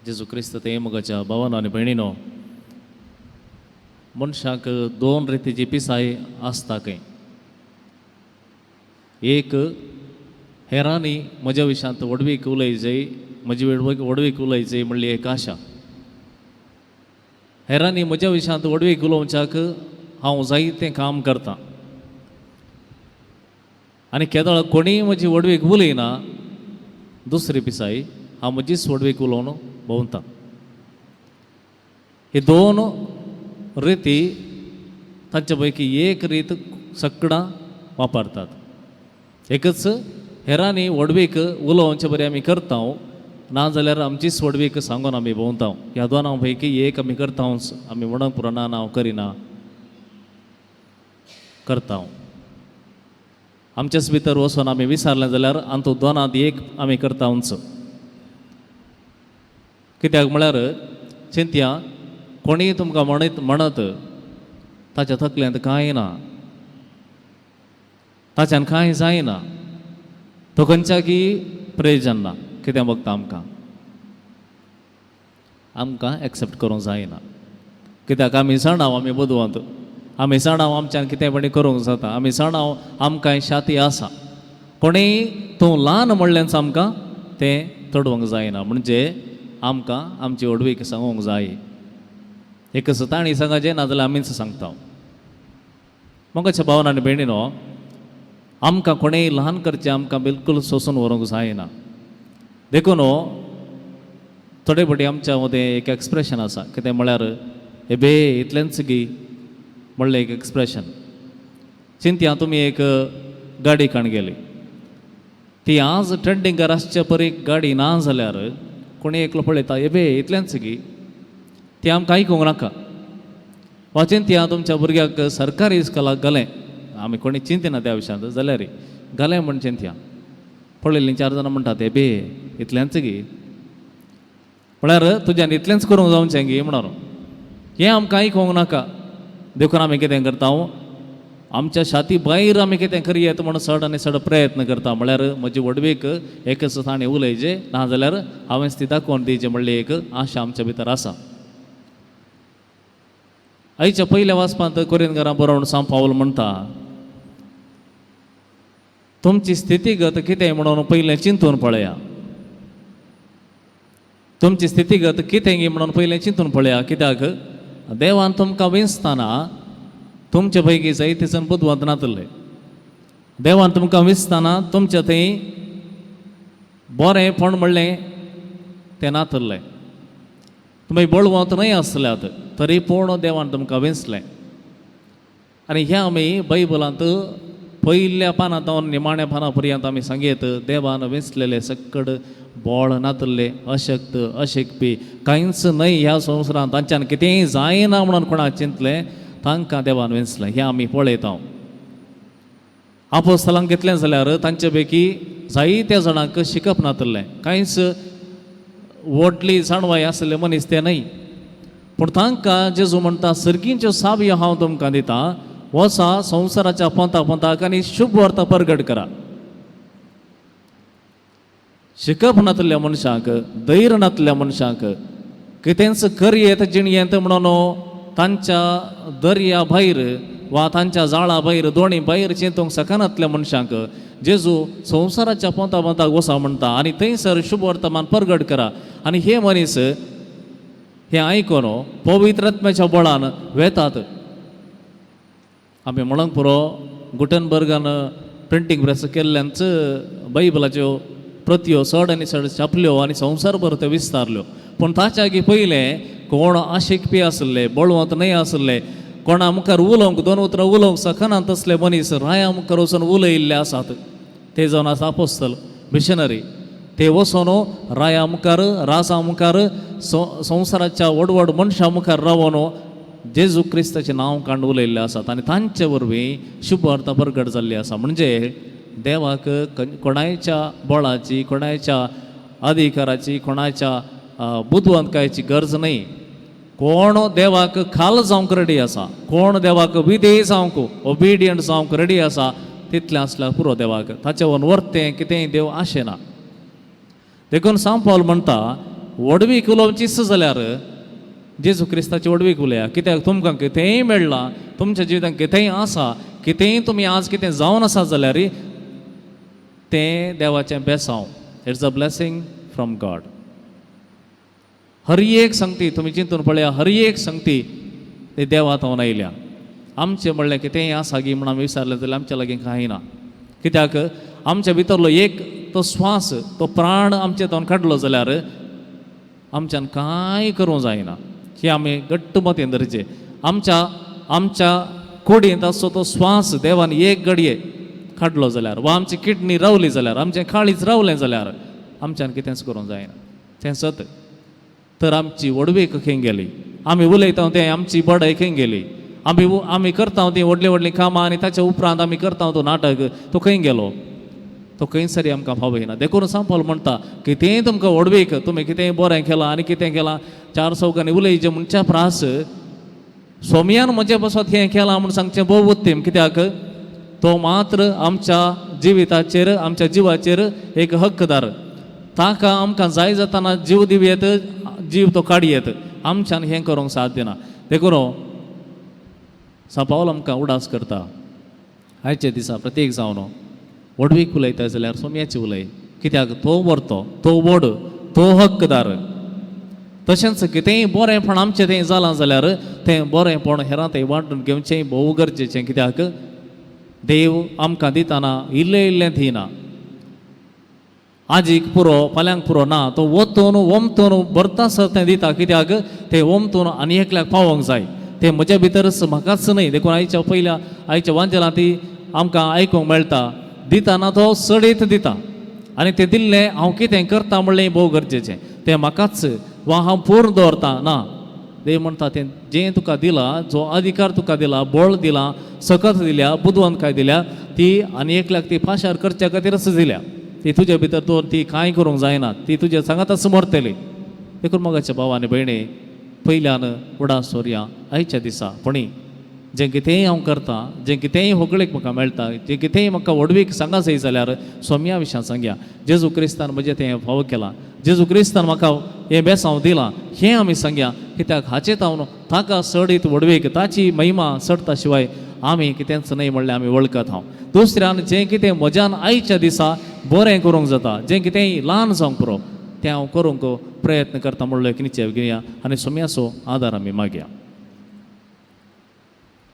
जेजू क्रिस्त ते मोगाच्या भावानो आनी भयणीनो, मनशाक दोन रितीची पिसाय आसता खंय. एक, हेरांनी म्हज्या विशयांत व्हडवीक उलयजय, म्हजी व्हडवीक उलयजय म्हणली एक आशा. हेरांनी म्हज्या विशयांत व्हडवीक उलोवच्याक हांव जायतें काम करतां आनी केदळ कोणीय म्हजी व्हडवीक उलयना, दुसरी पिसाय हांव म्हजीच व्हडवीक उलोवन भोंवता. ही दोन रिती, तांचे पैकी एक रीत सगळां वापरतात. एकच हेरांनी व्हडवीक उलोवचे बरी आमी करता, नाजाल्यार आमचीच व्हडवीक सांगून आमी भोंवता. ह्या दोनां पैकी एक आमी करताच. आमी म्हणूंक पुरो ना, हांव करिना, करता. आमचेच भितर वचून आमी विचारलें जाल्यार आमचो दोनांत एक आमी करताच. कित्याक म्हळ्यार चिंतया, कोणीय तुमकां म्हणत म्हणत ताच्या तकलेंत कांय ना, ताच्यान कांय जायना, तो खंयच्याकी प्रयोजन ना, कितें बघता आमकां आमकां एक्सेप्ट करूंक जायना. कित्याक आमी जाणां आमी बुदवंत, आमी जाणां आमच्यान कितें पणी करूंक जाता, आमी जाणां आमकां शाती आसा. कोणीय तूं ल्हान म्हणल्याच आमकां तें तडवंक जायना. म्हणजे आमकां आमची व्हडवीक सांगूंक जाय. एक तांणी सांगाचें, नाजाल्यार आमीच सांगता. मोगाच्या भावन आनी भयणीनो, आमकां कोणेय ल्हान करचें आमकां बिलकूल सोंसून व्हरूंक जायना. देखून थोडे फावटी आमच्या मदें एक एक्सप्रेशन आसा. कितें म्हळ्यार हे बे इतलेंच गी म्हणलें एक एक्सप्रेशन. चिंतया, तुमी एक गाडी काण गेली, ती आज ट्रेंडिंगार आसचे परी गाडी ना जाल्यार कोणी एकलो पळयता, हे बे इतलेंच गी, ती आमकां आयकूंक नाका. वा चिंतया, तुमच्या भुरग्याक सरकारी इस्कोलाक घालें, आमी कोणी चिंतिना त्या विशयांत, जाल्यार घालें म्हण चिंतया, पळयलीं चार जाणां म्हणटात, हे बे इतलेंच गी, म्हळ्यार तुज्यान इतलेंच करूंक जावचें गी म्हणून. हें आमकां आयकूंक नाका. देखून आमी कितें करता, आमच्या छाती भायर आमी कितें करयेत म्हणून चड आनी चड प्रयत्न करता. म्हळ्यार म्हजी व्हडवीक एकच ताणें उलयचे, नाजाल्यार हांवेंच ती दाखोवन दिवची म्हणली एक आशा आमच्या भितर आसा. आयच्या पयल्या वाचपांत कोरिंदकारां बरोवन सांव पावल म्हणटा, तुमची स्थितीगत कितें म्हणून पयलें चिंतून पळया. तुमची स्थितीगत कितें गी म्हणून पयलें चिंतून पळया. कित्याक देवान तुमकां विंचतना तुमचे पैकी जायते जण बुदवंत नातले. देवान तुमकां विंचतना तुमच्या थंय बरेंपण म्हणलें तें नातलें, तुमी बळवंत न्हय आसल्यात, तरी पूण देवान तुमकां विंचलें. आनी ह्या आमी बायबलांत पयल्या पानां तावन निमाण्या पानां पर्यंत आमी सांगयत, देवान विंचलेले सक्कड बोळ नातले, अशक्त, अशिकपी, कांयच न्हय ह्या संवसारांत, तांच्यान कितेंय जायना म्हणून कोणाक चिंतलें, तांकां देवान विंचलें. हें आमी पळयता. आपोस्तलांक घेतलें जाल्यार तांचे पैकी जायत्या जाणांक शिकप नातलें, कांयच व्हडली जाणवाय आसले मनीस ते न्हय. पूण तांकां जेजू म्हणटा, सर्गींच्यो सावयो हांव तुमकां दितां, वचा संवसाराच्या पोंता पोंताक आनी शुभ वार्ता परगट करा. शिकप नातल्या मनशांक, धैर्य नातल्या मनशांक, कितेंच करयेत जिणयेंत म्हणून तांच्या दर्या भायर वा तांच्या जाळा भायर, दोणी भायर चिंतूंक शकनातल्या मनशांक जेजू संवसाराच्या पोंता पोंताक वचा म्हणटा आनी थंयसर शुभ वर्तमान परगट करा. आनी हे मनीस हें आयकून पवित्र आत्म्याच्या बळान वेतात. आमी म्हणूंक पुरो, गुटनबर्गान प्रिंटींग प्रेस केल्ल्यानच बायबलाच्यो प्रत्यो चड आनी चड छापल्यो आनी संवसारभर त्यो विस्तारल्यो. पूण ताच्या आगी पयलें कोण आशिकपी आसले, बळवंत न्हय आसले, कोणा मुखार उलोवंक दोन उतरां उलोवंक शकना तसले मनीस राया मुखार वचून उलयल्ले आसात. ते जावन आसा आपोस्तल, मिशनरी. ते वचून राया मुखार, राजा मुखार, संवसाराच्या व्हड व्हड मनशां मुखार रावन जेजू क्रिस्ताचें नांव काडून उलयल्लें आसात आनी तांचे वरवीं शुभ वार्ता परगट जाल्ली आसा. म्हणजे देवाक कोणायच्या बळाची, कोणायच्या अधिकाराची, कोणाच्या बुदवंतकायेची गरज न्हय. कोण देवाक खाल जावंक रेडी आसा, कोण देवाक विधेय जावंक, ओबिडियंट जावंक रेडी आसा, तितलें आसल्यार पुरो देवाक. ताचे वन वर्तें कितेंय देव आशेना. देखून सांव पावल म्हणटा, व्हडवीक उलोवचीच जाल्यार जेजू क्रिस्ताची व्हडवीक उलया. कित्याक तुमकां कितेंय मेळ्ळां, तुमच्या जिवितांत कितेंय आसा, कितेंय तुमी आज कितें जावन आसा जाल्यार तें देवाचें बेसांव. It's a blessing from God. हर एक संगती तुमी चिंतून पळया, हर एक संगती ते देवा थावन आयल्या. आमचें म्हणलें कितेंय आसा गी म्हूण आमी विचारलें जाल्यार आमच्या लागीं कांय ना. कित्याक आमच्या भितरलो एक तो स्वास, तो प्राण आमचे थावन काडलो जाल्यार आमच्यान कांय करूंक जायना. ही आमी घट्ट मतीन धरचें. आमच्या आमच्या कुडींत आसचो तो स्वास देवान एक घडये काडलो जाल्यार, वा आमची किडनी रावली जाल्यार, आमचें काळीज रावलें जाल्यार आमच्यान कितेंच करूंक जायना. तें सत. तर आमची व्हडवीक खंय गेली? आमी उलयता तें आमची बडाय खंय गेली? आमी आमी करता तीं व्हडलीं व्हडलीं कामां आनी ताच्या उपरांत आमी करता तो नाटक, तो खंय गेलो? तो खंयसरी आमकां पावयना. देखून सांपल म्हणटा कितेंय तुमकां व्हडवीक, तुमी कितेंय बरें केलां आनी कितें केलां चार चौगांनी उलयचें म्हणच्या प्रास सोमयान म्हजे पासत हें केलां म्हूण सांगचें भोव उत्तम. कित्याक तो मात्र आमच्या जिविताचेर, आमच्या जिवाचेर एक हक्कदार. ताका आमकां जाय जाताना जीव दिवयेत, जीव तो काडयेत. आमच्यान हें करूंक साध्य ना. देखून सांपावल आमकां उडास करता आयच्या दिसा प्रत्येक जावन व्हडवीक उलयता जाल्यार सोमयाची उलय. कित्याक तो व्हरतो, तो व्हड, तो हक्कदार. तशेंच कितेंय बरेंपण आमचें तें जालां जाल्यार तें बरेंपण हेरां तें वांटून घेवचें भोव गरजेचें. कित्याक देव आमकां दितना इल्लें इल्लें दिना. आजीक पुरो फाल्यांक पुरो ना, तो वतून ओमतून भरता सर तें दिता. कित्याक तें ओमतून आनी एकल्याक पावोंक जाय. तें म्हज्या भितरच म्हाकाच न्हय. देखून आयच्या पयल्या आयच्या वांजेलां ती आमकां आयकूंक मेळटा, दितना तो चडीत दिता आनी तें दिल्लें हांव कितें करता म्हणलें भोव गरजेचें. तें म्हाकाच वा हांव पूर्ण दवरता ना. देव म्हणटा तें जें तुका दिलां, जो अधिकार तुका दिला, बळ दिलां, सकत दिल्या, बुदवंतकाय दिल्या, ती आनी एकल्याक ती पाशार करच्या खातीरच दिल्या. ती तुजे भितर दवर, ती कांय करूंक जायना, ती तुजे सांगाताच मरतली. देखून मोगाच्या भाव आनी भयणी, पयल्यान उडास सोरया आयच्या दिसा पणी जें कितेंय हांव करतां, जें कितेंय होगळीक म्हाका मेळटा, जें कितेंय म्हाका व्हडवीक सांगा जाय जाल्यार सोम्या विशयान सांगया. जेजू क्रिस्तान म्हजें तें फावो केलां, जेजू क्रिस्तान म्हाका हें बेसांव दिलां, हें आमी सांगया. कित्याक हाचें हांव ताका चडीत व्हडवीक, ताची महिमा चडता शिवाय आमी कितेंच न्हय म्हणलें आमी वळखत हांव. दुसऱ्यान जें कितें म्हज्यान आयच्या दिसा बरें करूंक जाता, जें कितेंय ल्हान जावंक पुरो, तें हांव करूंक प्रयत्न करता म्हणलो एक निश्चय घेवया आनी सोम्याचो आदार आमी मागया.